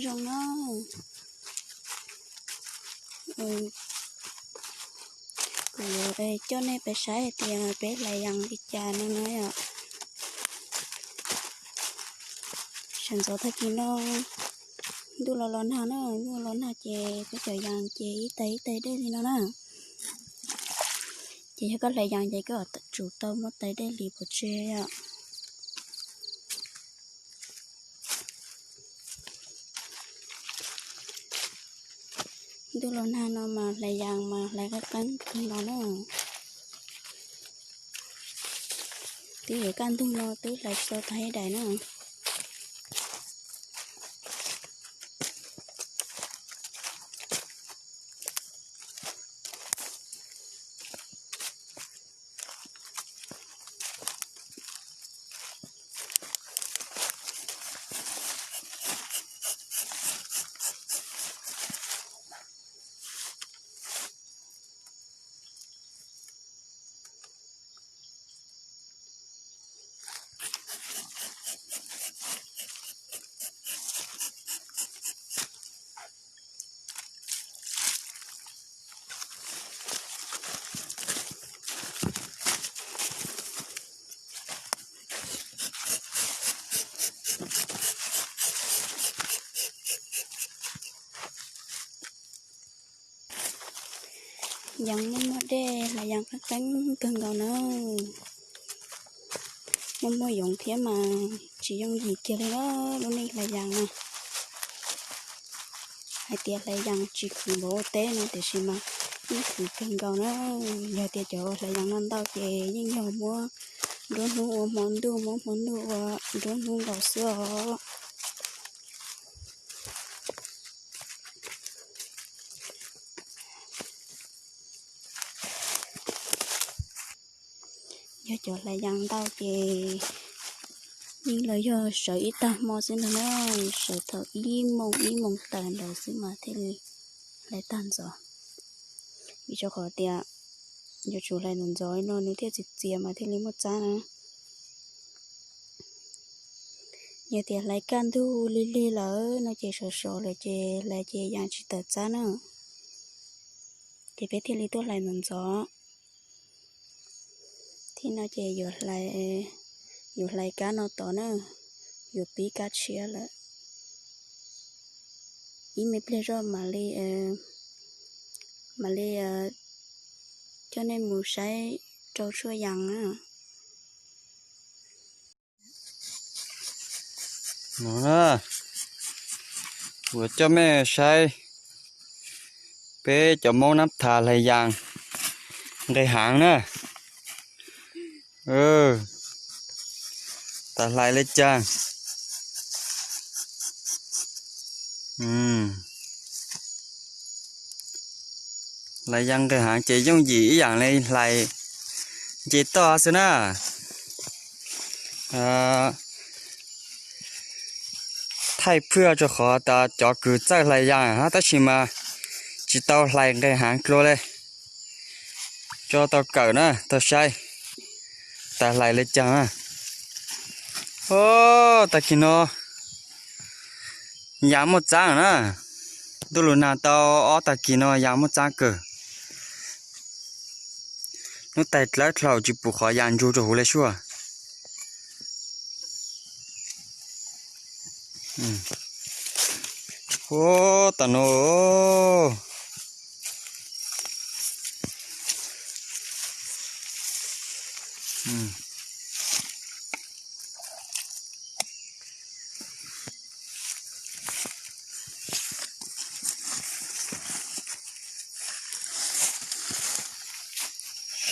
Zoo no, kuv yuav coj nej peb saib hais tias peb hlais yas li cas no na yom. Sawv ntxov tag kis no ntuj los los nag na, ntuj los nag ces peb cov yas ces ib tais ib tais dej li no na. Ces yog koj hlais yas ces koj tsum tau muab tais dej hliv pov tseg yom. Ntuj los nag no mas hlais yas mas hlais qeeb qeeb kawg nkaus na. Twb yuav kaj ntug no twb hlais tsis tau tag ib daim na. Yas muaj muaj dej, hlais yas qeeb qeeb kawg nkaus na. Muaj muaj yoov thiab mas tsis yooj yim kiag li na lub neej hlais yas na. Hais tias hlais yas tsis khwv npaum ua teb no tiam sis mas yeej khwv kawg nkaus na. Yog tias cov hlais yas no ntau ces yeej yog muab nruab hnub ua hmo ntuj, muab hmo ntuj ua nruab hnub nkaus xwb os. Yog cov hlais yas ntau ces yeej los yog sawv ib tag hmo xwb ntag na, sawv thaum ib moos ib moos tawm ntawd xwb mas thiaj li hlais tag ntxov. Vim rau qhov tias yuav tsum hlais ntxov ntxov no nws thiaj txias txias mas thiaj li muaj txab na. Yog tias hlais kaj ntug lig lig lawm no ces sov sov lawm ces hlais ces yas tsis tawm txab na. Ces peb thiaj li tuaj hlais ntxov ntxov. Thiab no ces yuav hlais, yuav hlais kab no tod na, yuav pib kab tshiab lawm. Ib me pliag zoj mam li, mam li coj nej mus saib rau tshuaj yas na. Kuv coj mej saib peb cov Moob Nab Thas hlais yas nqis haav na. Tas hlais li cas. Hlais yas nqis haav ces yooj yim ib yaam li hlais nce toj xwb na. Thaij phwj rau qhov tas cov kws txawj hlais yas hab tab sis mas tsis tau hlais nqis haav dlua le. Tso tau kawm na, tau saib tas hlais li caag na. Tag kis no yas muaj txaab na. Ntuj lug nag tau ob tag kis no yas muaj txaab kawg. Hnub taig dlawb dlhau tsis pum qhov yas ntsug rau huv le suaj. Ua tas no.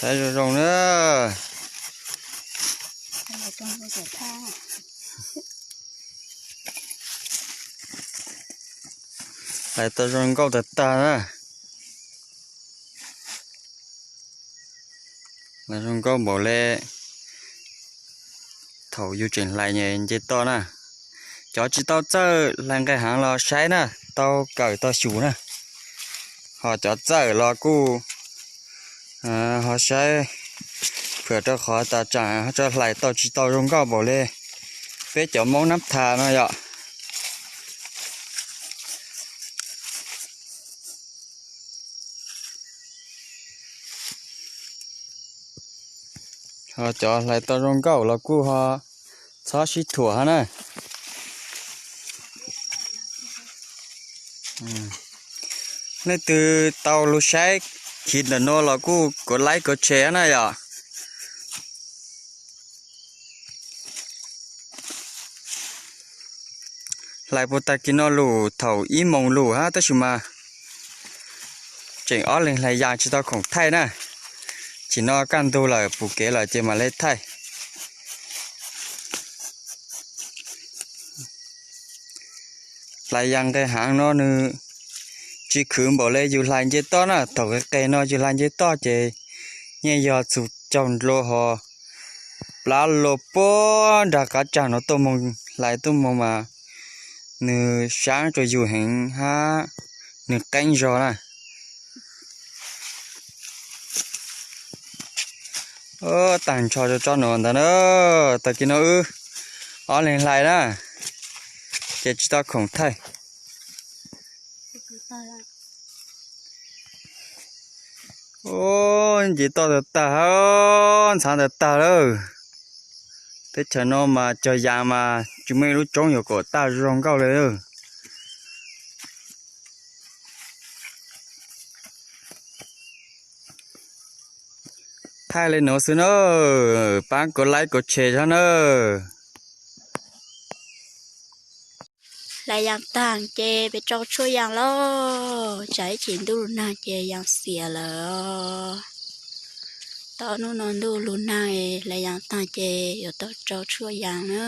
Saib zoo zoo na. Hlais tau zoo nkauj tag tag na. Hlais zoo nkauj npaum le thaum yug tseem hlais nce toj na. Cov tsis tau txawj hlais nqaij haav los saib na, tau kawm tau xyum na. Ho cov txawj los kuj ho saib, phwm rau qhov tas tsaam tso hlais tau tsis tau zoo nkauj npaum le peb cov Moob Nab Thas no yom. Cov hlais tau zoo nkauj los kuj ho txhob sib thuam hab na. Leej twg tau lug saib khiv ntawm nuav los kuj kuv like kuv share na yom. Hlais puag tag kis no lug thaum ib moos lug hab tab sis mas tseem ob leeg hlais yas tsis tau khoom thaij na. Tsim no kaj ntug lawm pum kev lawm ces mam le thaij. Hlais yas nqe haav no nws tsis khwv npaum le yus hlais nce toj na. Thaum qis qis no yus hlais nce toj ces yeej yog txug caug nrua hos plab lug puag nraag qab tsag no tuaj moog hlais tuaj moog mas nws saab rua yus heev hab nws qeeb zog na. Taag nrho rua tsob nuav ntawd na. Tag kis no wb ob leeg hlais na ces tsis tau khoom thaij. Nce toj tag tag, ntxhaav tag tag lawm. Teb chaws no mas cog yas mas tsis muaj ib lub roob yuav kom tag zoo nkauj le. Thaij le nuav xwb na, paab kuv like kuv share tso na. Hlais yas taag ces peb rau tshuaj yas lawm, tsam ib chim ntuj lug naag ces yas xiam lawm. Tau nub no ntuj lug naag, hlais yas taag ces yuav tau rau tshuaj yas na.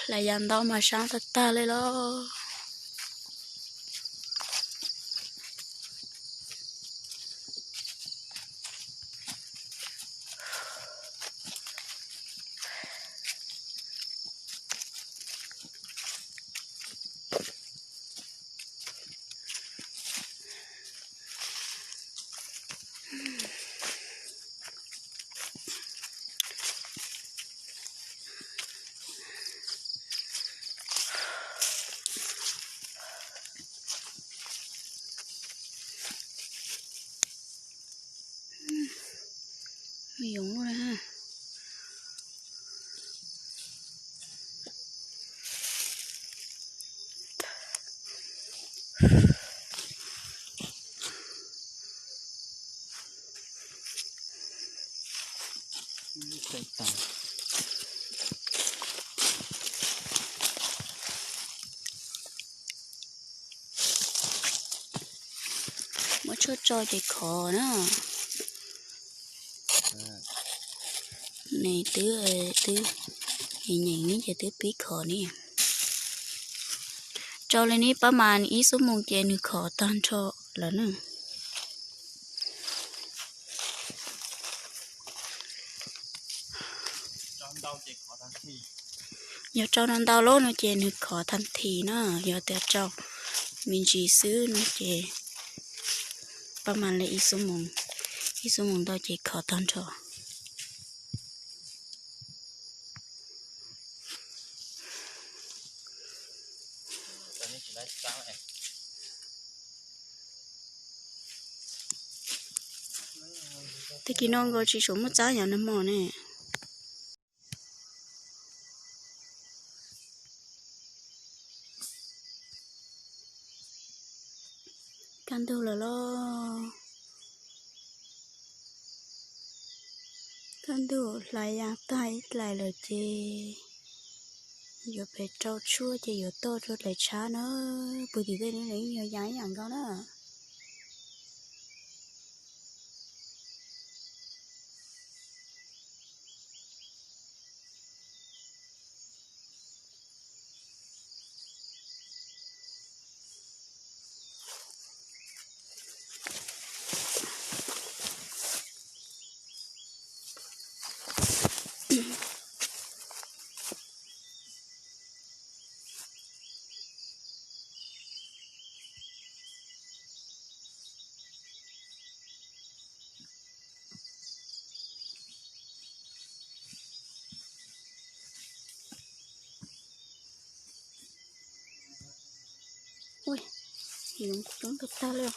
Hlais yas ntau mas saab tag tag le los. Muab tshuaj tsau ces khov na. Nws twb, twb nyeem nyeem li ces twb pib khov ni. Tsau li ni pab mas ib xuab moos ces nws khov tag nrho lawm na. Yog tsau ntau ntau lawm no ces nws khov tag nthi na, yog tias tsau me ntsis xwb no ces pab mas li ib xuab moos, ib xuab moos ntau ces khov tag nrho. Tag kis no nkaus tsis tshua muaj txab yov nag hmo ne. Kaj ntug lawm los. Kaj ntug hlais yas tag ib dlaim lawm ces yuav pem rau tshuaj ces yuav toj rau dlaim tshab na. Puag tim tej no los yeej yog yas ib yam nkaus na. Ui, Yoov coob tag tag li.